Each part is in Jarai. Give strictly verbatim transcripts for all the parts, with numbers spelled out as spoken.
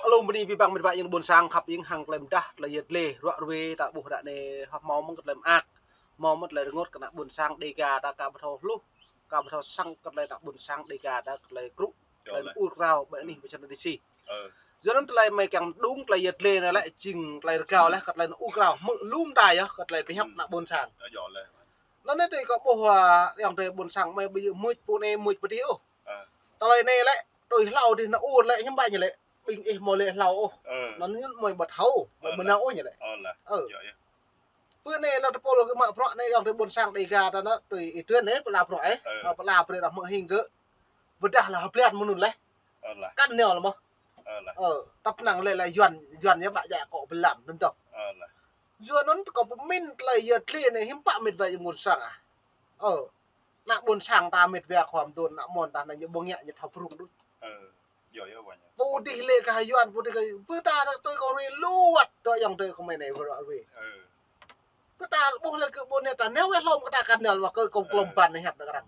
Alum bơni abih bang met wa ayŏng ƀôn sang khăp ing hăng tơlơi mơdah, tơlơi yet lĕ, ruă ruê ta ƀuh ră anai hơh hmâo mơ̆ng kơ tơlơi mơak, hmâo mơ̆ng tơlơi rơngot kơ ană ƀôn sang Dega ta ka ƀu thâo hluh, ka ƀu thâo săng kơ tơlơi ană ƀôn sang Dega ta kơ tơlơi krŭ, tơlơi ur krao ƀơi anih wơ̆t čar anai si. Yua anŭn tơlơi mơi kiăng mơđung tơlơi yet lĕ anai lĕ jing tơlơi rơgao laih kơ tơlơi ur krao mơ̆ lum ta yơh kơ tơlơi pơhiăp ană ƀôn sang. Anŭn anai tui kâo ƀuh, a, ayŏng adơi ƀôn sang mơi ƀu djơ̆ mưč pô anai mưč pô adih ôh. Tơlơi anai lĕ, tui hlâo adih anŭn ur lĕ hiư̆m pă ñu lĕ. Ƀing ih hmâo lĕ hlâo ôh. Anŭn ñu mơi ƀu thâo, mơi ƀu nao ôh ñu lĕ. Ơ. Pơ anai lŏn tơpul kơ mă bruă anai ayŏng adơi ƀôn sang Dega ta anŭn tui ih tui anai pơala bruă ih. Ơ, pơala brơi dah mơ̆ hing gơ̆. Pơdah lah hơblan mơnun laih. Kăn nao lah mơ̆. Ơ, tăp năng lĕ lah Yuan, Yuan ñu ƀă djă kơ pơlam anŭn dŏ. Yua anŭn kâo pơmĭn tơlơi yet lĕ anai hiư̆m pă met wa ayŏng ƀôn sang ah. Ơ, ană ƀôn sang ta met wa khua mơdôn, ană mơ̆n ta anai ñu ƀơ̆ng ngă ñu thâo prung đôč. Pô adih lĕ kơ Yuan, pô adih kơ, pơ ta anŭn tui kâo ruai lu wơ̆t, dŏ ayŏng adơi kơ mơi anai wơ̆t ruai. Pơ ta ƀuh lĕ kơ ƀôn anai ta nao weh hlŏm kơ ta kăn nao wah kơ kông klom ban anai hiăp anŭn kơ arăng.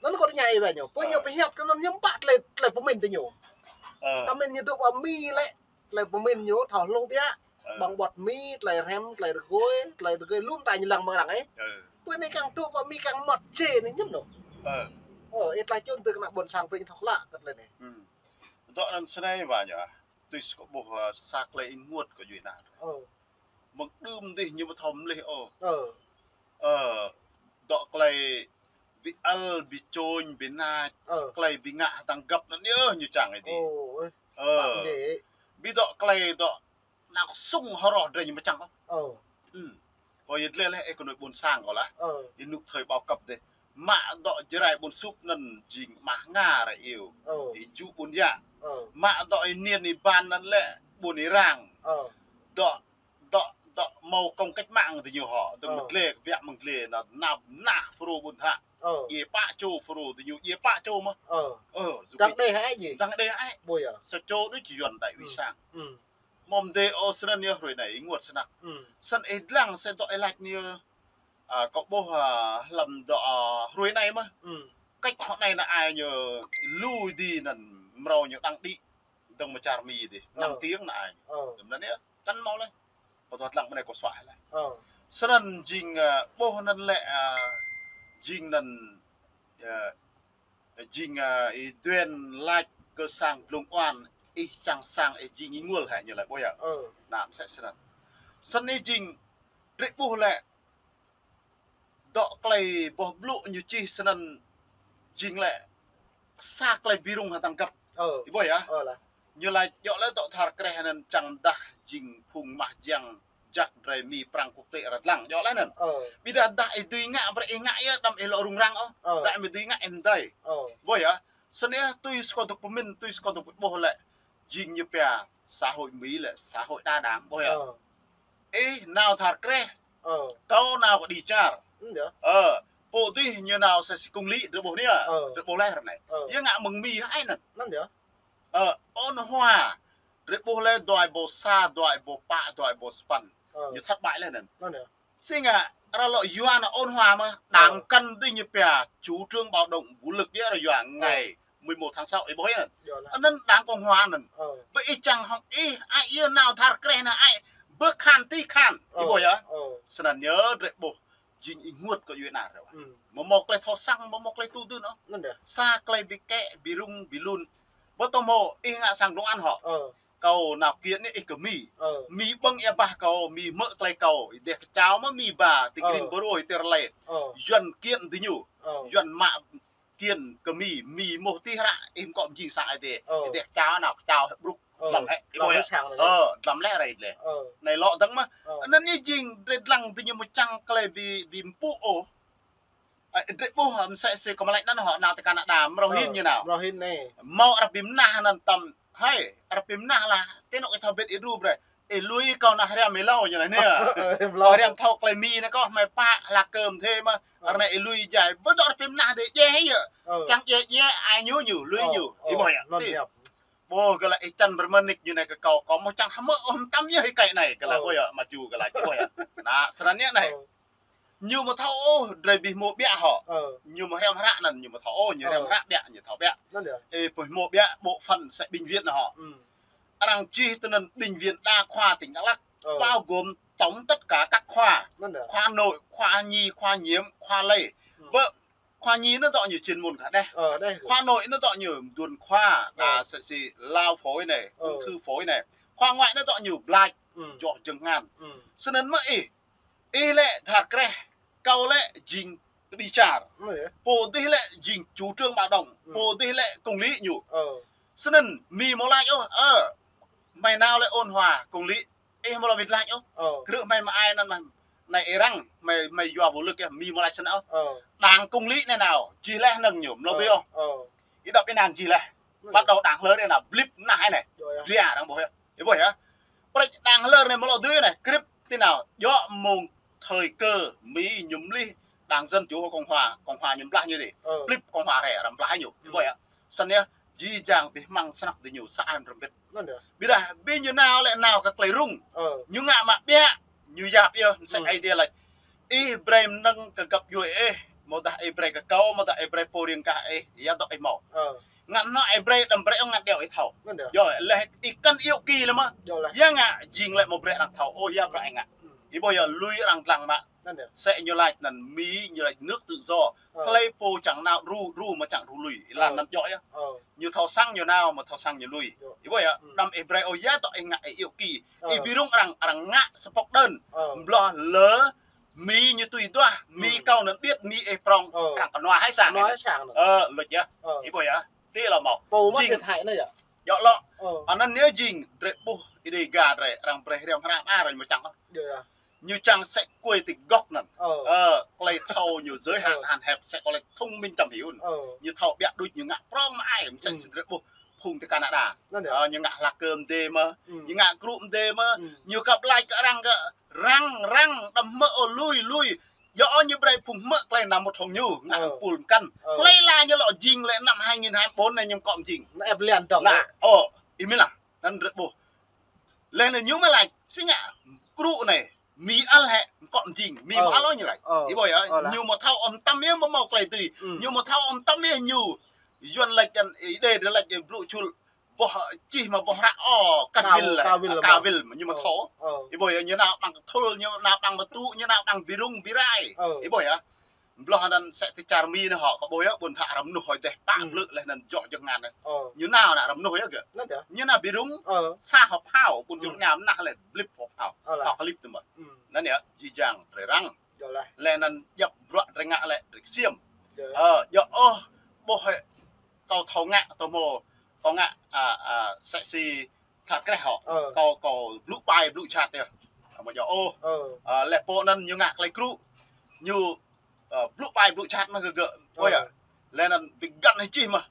Anŭn kâo tơña ih weh ñu. Pô ñu pơhiăp kơ anŭn hiư̆m pă tơlơi, tơlơi pơmĭn tơ ñu. Ta mĭn ñu dŏ ƀơi Mi lĕ, tơlơi pơmĭn ñu thâo hluh biă. Ƀơ̆ng ƀơ̆t Mi, tơlơi rem, tơlơi rơgơi, tơlơi rơgơi lum ta ñu lăng mơ̆ng arăng ih. Pô anai kiăng dŏ ƀơi Mi kiăng mơmŏt čê anai ñŭm anŭn. Ơ, ih tơlơi čun brơi kơ ană ƀôn sang brơi ñu thâo klă kơ tơlơi anai. Dŏ anŭn snei wa ñu ah. Tui kâo ƀuh, ơ, sa tơlơi ih ênguôt kơ djuai ania. Mơ̆ng đưm adih ñu ƀu thâo mơlih ôh. Ơ, dŏ tơlơi bi ăl, bi čôñ, bi nač, tơlơi bi ngă hơtăng găp anŭn yơh ñu čang ih dih. Ơ, bi dŏ tơlơi dŏ nao kơ sung hơroh drơi ñu ƀu čang ôh. Kâo yet lĕ laih, ih kơnuih ƀôn sang kâo lah. Ih nuk thời bao cấp dih. Mă dŏ Jrai Ƀuôn Sup anŭn jing mah nga ră iu. Ih jŭ ƀun yă. Mă dŏ ih niên ih ban anŭn lĕ ƀun ih rang. Dŏ, dŏ, dŏ hmâo kông cách mạng tơ ñu hŏ. Dŏ mơdlê, kơ biă mơdlê anŭn nao mơnah Phrô ƀun thă. Djai pă čô Phrô tơ ñu, djai pă čô mơ̆. Ơ, dang đe hă ai djai. Dang đe hă ai. Sa čô đôč Yuan đại úy sang. Mơ̆ mơdê ôh snăn yơh hrơi anai, ih ênguôt snăk. Snăn ih dlăng sa dŏ ih lač anai, a, kâo ƀuh, a, hlăm dŏ, a, hrơi anai mơ̆. Cách hŏ anai ană ai ñu lui dih anŭn mrâo ñu đăng đĭ. Dơ̆ng mơ̆ čar Mi dih, năm tiếng ană ai ñu. Dơ̆ng anŭn yơh, kăn hmâo laih. Kâo dŏ dlăng ƀơi anai kâo suaih laih. Snăn jing, a, ƀuh anŭn lĕ, a, jing anŭn, a, jing, a, ih duen lač kơ sang dlông oan, ih čang sang ih jing ih ênguôt hĕ ñu laĭ ƀuh yơh. Anăm mơsĕ snăn. Snăn ih jing drơi ƀuh lĕ dŏ tơlơi boh blŭ ñu čih snăn jing lĕ sa tơlơi bi rŭng hơtăng găp. Ih ƀuh yơh. Ñu laĭ djŏ lĕ dŏ Dhar Kreh anŭn čang mơdah jing phung mah jiăng jak drơi Mi prăng quốc tế arăng dlăng djŏ lĕ anŭn. Ƀiădah dah ih dưi ngă brơi ih ngă yơh, đăm ih lŏ rŭng răng ôh. Dah ih dưi ngă ih mơdơi. Ƀuh yơh. Snăn yơh tui kâo dŏ pơmĭn, tui kâo dŏ ƀuh lĕ jing ñu pia xã hội Mỹ lĕ xã hội đa đảng ƀuh yơh. Ih nao Dhar Kreh. Kâo nao kơ Đih Čar. Ơ, pô dih ñu nao sa si công lý drơi ƀuh anai. Drơi ƀuh laih ră anai. Yơh ngă mơ̆ng Mi hă ai anŭn. Ơ, ôn hòa. Drơi ƀuh lĕ dua êbâo sa, dua êbâo pă, dua êbâo sapăn. Ñu thất bại lĕ anŭn. Snăn ngă, arăng lŏ yua ană ôn hòa mơ̆, đảng kăn dih ñu pia chủ trương bạo động vũ lực yơh arăng yua ngày mười một tháng sáu, ih ƀuh yơh anŭn. Anŭn đảng cộng hòa anŭn. Ƀơi ih čang hŏng ih, ai yơh nao Dhar Kreh anŭn ai, ƀơi khan tih khan, ih ƀuh yơh. Snăn yơh drơi ƀuh, jing ih ênguôt kơ djuai ania ră. Mơ̆ hmâo tơlơi thâo săng, mơ̆ hmâo tơlơi tŭ dưn ôh. Sa tơlơi bi kĕ, bi rŭng, bi lun. Ƀu tŏ hmâo, ih ngă sang dlông oan hŏ. Kâo nao kiện anai ih kơ Mi. Mi ƀơ̆ng ia bah kâo, Mi hmư̆ tơlơi kâo, ih dêh kơčao mơ̆ Mi ba, ti Green Boro, ih ti rơlê. Yuan kiện dih ñu. Yuan mă kiện kơ Mi, Mi mơ̆ tih ră, ih mơ̆ kơ mjing sang ai dêh. Ih dêh kơčao nao kơčao hĕ brŭk. Dlăm hĕ, ih ƀuh yơh. Ơ, dlăm lĕ ră ih dlĕ. Anai lŏ dơ̆ng mơ̆. Anŭn ñu jing drơi dlăng dih ñu mơ̆ čang tơlơi bi, bi mpŭ ôh. Ơ, drơi ƀuh, ơ, mơsĕ si kâo mă laĭ anŭn hŏ nao ti Canada, mrâo hin ñu nao. Mrâo hin anai. Hmâo arăng bi mơnah anŭn tăm, hai, arăng bi mơnah lah, ti anŏ ih thâo bĭt ih đru brơi. Ih lui kâo nao hriăm ih hlâo ñu laĭ anai. Hriăm thâo tơlơi Mi anai kâo, hmei pă, hla kơm thê mơ̆, arăng anai ih lui jai. Ƀu dŏ arăng bi mơnah dih, jai hĕ yơh. Čang jai, jai, ai ñu ñu, lui ñu. Ih ƀuh yơh. Ƀuh gơ̆ laĭ ih čan Brơmơnik ñu anai kơ kâo, kâo mơ̆ čang hmư̆ ôh mơtam yơh ih kơi anai, gơ̆ laĭ ƀuh yơh, mă ču gơ̆ laĭ ƀuh yơh. Anŭn, snăn yơh anai. Ñu mơ̆ thâo ôh, drơi bi hmâo ƀiă hŏ. Ñu mơ̆ hriăm hră anŭn, ñu mơ̆ thâo ôh, ñu hriăm hră ƀiă, ñu thâo ƀiă. Ih ƀuh hmâo ƀiă, bộ phận sẽ bệnh viện anŭn hŏ. Arăng čih tơ anŭn bệnh viện đa khoa tỉnh Đắk Lắk, bao gồm tổng tất cả các khoa. Khoa nội, khoa nhi, khoa nhiễm, khoa lây. Bơ, khoa nhi anŭn dŏ ñu chuyên môn kah đeh. Khoa nội anŭn dŏ ñu mơduôn khoa, đa sĕ si lao phổi anai, ung thư phổi anai. Khoa ngoại anŭn dŏ ñu blač, joh jơhngăn. Snăn mơ̆ ih, ih lĕ dhar kreh, kâo lĕ jing kơđi čar. Pô dih lĕ jing chủ trương bạo động, pô dih lĕ công lý ñu. Snăn mi mơ̆ lač ôh, ơ, hmei nao lĕ ôn hòa công lý, ih mơ̆ lŏ wĭt lač ôh. Krư̆ hmei mơai anŭn mơ̆, anai ih răng, hmei, hmei yua vô lực yơh, mi mơ̆ lač snăn ôh. Đảng công lý anai nao, jih laih năng ñu, mơ̆ lŏ dưi ôh. Ih dŏp ih năng jih laih. Bắt đầu đảng hlơr anai nao, blip nah anai. Dria arăng ƀuh yơh. Ih ƀuh yơh. Prĕč đảng hlơr anai mơ̆ lŏ dưi anai, krip ti nao, djŏ mơ̆ng thời cơ mi ñu mlih đảng Dân Chủ Cộng Hòa, Cộng Hòa ñu blah ñu dih. Blip Cộng Hòa rai, arăng blah ñu. Ih ƀuh yơh. Snăn yơh, jih jang abih bang snăk diñu sa ai mrơmbit. Ƀiădah, ƀing ñu nao lĕ nao kơ klei rŭng. Ñu ngă mă ƀiă, ñu yap yơh, msĕ Aê Diê lač. Ih brei mơnơ̆ng kơ găp djuê ih, mơ̆ dah ih brei kơ kâo, mơ̆ dah ih brei pô riêng kah ih, ya dŏ ih mâo. Ngă nŏ ih brei đăm brei ôh ngă điâo ih thâo. Yơh, leh ih kăn iâu ki lĕ mơ̆. Ya ngă jing lĕ mơ̆ brei arăng thâo, ôh ya bruă ih ngă. Ih ƀuh yơh lui arăng dlăng mă. Sĕ ñu lač anăn mi ñu lač nước tự do. Hlei pô čang nao đru, đru mơ̆ čang đru lui. Ih lăng anăn djŏ yơh. Ñu thâo săng ñu nao, mơ̆ thâo săng ñu lui. Ih ƀuh yơh, đăm ih brei ôh ya dŏ ih ngă ih iâu ki. Ih bi rŭng arăng, arăng ngă sơpŏk đơn. Mbloh lơ mi ñu tui duah, mi kâo anăn điêt, mi ih prŏng, arăng kơnua hai sang. Ơ, luč yơh. Ih ƀuh yơh. Ti lŏ mâo. Pô mơ̆ jing thiệt hại anai yơh. Djŏ lŏ. Anăn yơh jing, drei ƀuh, Ih Đêga drei, arăng brei hriăm hră mă arăng ñu čang ôh. Ñu čang sĕ kuê ti gŏk anăn. Ơ, klei thâo ñu giới hạn, hạn hẹp, sĕ kơ lĕ thông minh chậm hiểu. Ñu thâo ƀiă đuč ñu ngă prŏng mă ai, msĕ si drei ƀuh phung ti Canada. Ơ, ñu ngă hla kơ mdê mơ̆, ñu ngă krŭ mdê mơ̆, ñu kăp lač kơ arăng kơ răng, răng, đăm hmư̆ ôh lui, lui. Djŏ ñu brei phung hmư̆ klei nao mŭt hŏng ñu, ngă pul mkăn. Klei lač ñu lŏ jing lĕ năm hai nghìn hai mươi bốn anai ñu mkŏ mjing. Nă, ơ, ih mĭn lah, anăn drei ƀuh. Leh anăn ñu mơ̆ lač, si ngă krŭ anai, mi ăl hĕ, mkŏ mjing, mi mơ̆ ăl ôh ñu lač. Ih ƀuh yơh, ñu mơ̆ thâo ôh mtam yơh mơ̆ mâo klei dưi. Ñu mơ̆ thâo ôh mtam yơh ñu. Yuăn lač kăn, Ih Đê drei lač blŭ čul, boh čih mă boh hră ôh, kăn wil lĕ, kăn wil, ñu mơ̆ thâo. Ih ƀuh yơh, ñu nao ƀăng kơthul, ñu nao ƀăng mơtŭ, ñu nao ƀăng bi rŭng bi rai. Ih ƀuh yơh. Mbloh anăn sĕ ti čar mi anai hŏ, kâo ƀuh yơh, ƀuôn thă arăng mơnuih hôi deh, pă blư̆ leh anăn joh jơhngăn anai. Ñu nao anăn arăng mơnuih yơh gơ̆. Ñu nao bi rŭng, sa hŏ phao, ƀuôn čur nao mnah leh, blip hŏ phao. Hŏ klip anai mơ̆. Anăn yơh, jih jang drei răng. Leh anăn djăp bruă drei ngă lĕ, drei ksiêm. Ơ, djŏ ôh, ƀuh hĕ, kâo thâo ngă, tơ mâo, kâo ngă, a, a, sĕ si khăt kreh hŏ. Kâo, kâo blŭ ƀai, blŭ jhat yơh. Amâo djŏ ôh. Ơ, leh pô anăn ñu ngă klei krŭ. Ñu, ơ, blŭ ƀai, blŭ jhat mơ̆ gơ̆ gơ̆. Ơ. Ƀuh yơh. Leh anăn bi găn hĕ čih mơ̆.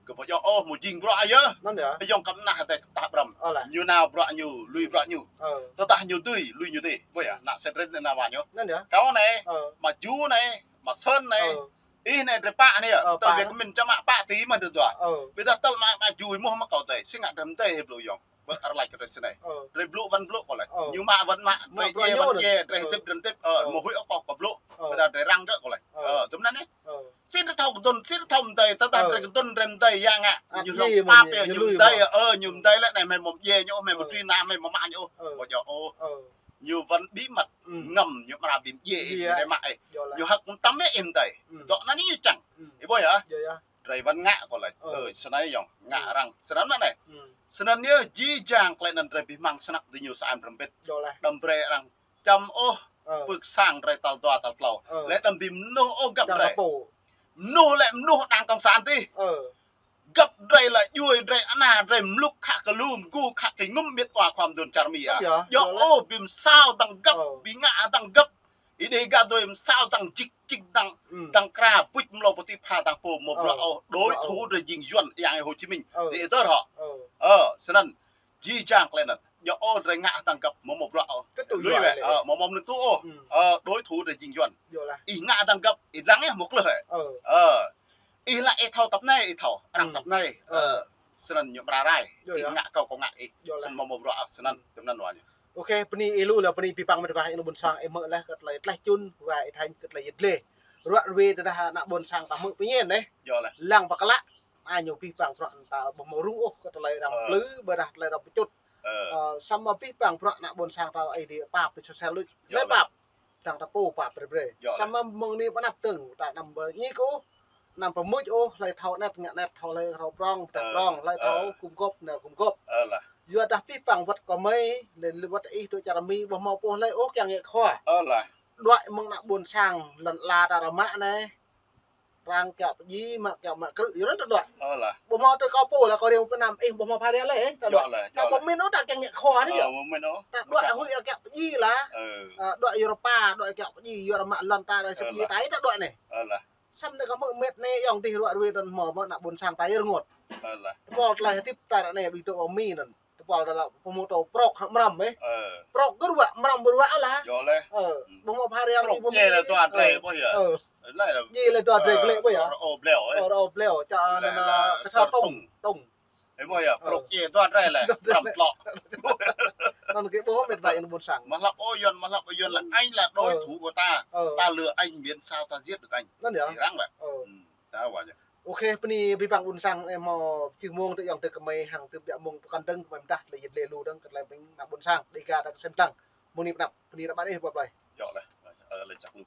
Gơ̆ amâo djŏ ôh, mâo jing bruă yơh. Anăn yơh. Ayŏng kăp nah hơtai kơ tah brăm. Ơ lah. Ñu nao bruă ñu, lui bruă ñu. Ơ. Tơdah ñu dưi, lui ñu dih. Ƀuh yơh, ană sĕt rit anăn nao wa ñu. Anăn yơh. Kâo anai, ơ, mă Ju anai, mă Sơn anai. Ơ. Ih anai drei pă anai yơh. Ơ, tơl pă. Drei kơ mĭn čăm mă pă ti mă drei dua. Ơ. Ƀiădah tơl mă, mă Ju ih mơ̆ mă kâo dai. Si ngă drei mdei hĕ blŭ ayŏng. Ƀơ arăng lač kơ drei snei. Ơ. Drei blŭ wăn blŭ kâo lač. Ơ. Ñu mă wăn mă, mă drei bruă djai ñu wăn anăn. Djai, drei hơdip wăn hơdip. Ơ, mâo huĭ ôh kâo, kâo blŭ. Ơ. Ƀiădah drei răng gơ̆ kâo lač. Ơ. Ơ, tui anăn yơh. Ơ. Si drei thâo kơdŭn, si drei thâo mdei, tơdah drei kơdŭn drei mdei ya ngă. Ñu hlŏng pap yơh, ñu mdei, ơ, ñu mdei leh anai hmei mâo mdjai ñu, hmei mâo tui ană, hmei mâo mă ñu. Ơ. Amâo djŏ ôh. Ơ. Ñu wăn bí mật, ngăm, ñu amra bi mdjai ih, ñu đei mă ih. Ñu hơ̆k mtam yơh ih mdei. Dŏ anăn ñu čang. Ih ƀuh yơh. Drei wăn ngă kâo lač. Ơ, snei ayŏng, ngă arăng. Snăn mơ̆ anai. Snăn yơh jih jang klei anăn drei abih bang snăk diñu sa ai mrơmbit. Đăm brei arăng čăm ôh, pưk sang drei tal dua tal tlâo. Ơ. Leh đăm bi mnuih ôh găp drei. Mnuih lĕ mnuih đảng cộng sản dih. Ơ. Găp drei lĕ djuê drei, ană drei mluk khă kơ lu mgu khă kơ ngŭm miêt wa khua mduôn čar mi ah. Djŏ ôh, bi msao dăng găp, bi ngă dăng găp. Ih Đêga dui msao dăng jik jik dăng, dăng kra buč mlâo pơ ti pha dăng pô mâo bruă ôh, đối thủ drei jing Yuăn, Yang Hồ Chí Minh. Ơ. Ti ih dơr hŏ. Ơ, snăn. Jih jang klei anăn. Djŏ ôh drei ngă dăng găp mâo mâo bruă ôh. Lui wĕ, ơ, mâo mâo mnơ̆ng tŭ ôh. Ơ, đối thủ drei jing Yuăn. Ih ngă dăng găp, ih dlăng yơh mâo klưh. Ơ. Ih lač ih thâo tăp anai, ih thâo. Arăng tăp anai. Ơ. Snăn ñu amra rai. Ih ngă kâo, kâo ngă ih. Snăn mâo mâo bruă ôh, snăn. Tui anăn wa ñu. Ôkê, bơni ih lu leh, bơni abih bang met wa ih ană ƀuôn sang ih mơ̆ leh kơ tơlơi tlaih čun wa ih tơhan kơ tơlơi yet leh. Ruă ruê tơdah ană ƀuôn sang ta hmư̆ pơñen anai. Lăng pơklă. Anai ñu abih bang bruă ta ƀu mâo rŭng ôh kơ tơlơi arăng plư, ƀiădah tơlơi arăng pơčŭt. Ơ. Ơ, samơ̆ pih păng bruă ană ƀôn sang ta ai đi pap pơ social luč. Hlơi pap? Tang ta pô pap brơi brơi. Samơ̆ mơ̆ng anai pơ anăp tơ̆ng ta anăm pơñi kơ ôh, anăm pơmưč ôh, hlơi thâo anet ngă anet, thâo hlơi thâo prŏng, pơtă prŏng, hlơi thâo gum gôp, nao gum gôp. Yua dah pih păng wơ̆t kơmơi, lĕ wơ̆t ih tui čar Mi, ƀu hmâo pô hlơi ôh kiăng ngă khua. Đuaĭ mơ̆ng ană ƀôn sang, lŏn ala ta rơmă anai. Arăng kiaŏ pơdjai, mă kiaŏ mă krư̆, yua anŭn ta đuaĭ. Ƀu hmâo tui kâo pô lĕ kâo riêng Việt Nam, ih ƀu hmâo pha riang lĕ, ta đuaĭ. Ta ƀu min ôh ta kiăng ngă khua anai yơh. Ta đuaĭ huĭ arăng kiaŏ pơdjai lah. Ơ, đuaĭ Europa, đuaĭ kiaŏ pơdjai, yua arăng mă lŏn ta arăng sĭt pơdjai ta, ta đuaĭ anai. Samơ̆ anai kâo hmư̆ met anai ayŏng adih ruă ruai anŭn hmâo mơ̆ ană ƀôn sang ta yơh rơngot. Tơpul tơlơi hơdip ta ră anai ƀing dŏ ƀơi Mi anŭn. Tơpul tơlơi pơmôtô prŏk hăng mrăm ih. Prŏk kơ ruă, mrăm kơ ruă lah. Ơ, ƀu hmâo pha riang ih ƀu min. Ơ. Djai lĕ dua drơi glĕ ƀơi yơh. Rơô bleo, čă anŭn kơsao tông, tông. Ơ, ƀơi yơh, prŏk djai dua drơi lĕ, mrăm tlŏ. Anŭn kơ ƀuh met wa ană ƀôn sang. Mă hlăp ôh Yuan, mă hlăp ôh Yuan là anh là đối thủ của ta. Ta lừa anh, miễn sao ta giết được anh. Anŭn yơh. Răng ƀă. Ta wa yơh. Ôkê, bơni abih bang ƀôn sang, ơ, hmâo čih mông tơ ayŏng adih kơmơi hăng tơ biă mông pơkŏn dơ̆ng kơmơi mơdah lĕ yit lĕ lu dơ̆ng kơ tơlơi ƀing ană ƀôn sang. Dêh ga ta kơsem dlăng. Bơni pơnăp, bơni ră mă anai, bye bye. Yơh lah. Ơ, lĕ čăk lu.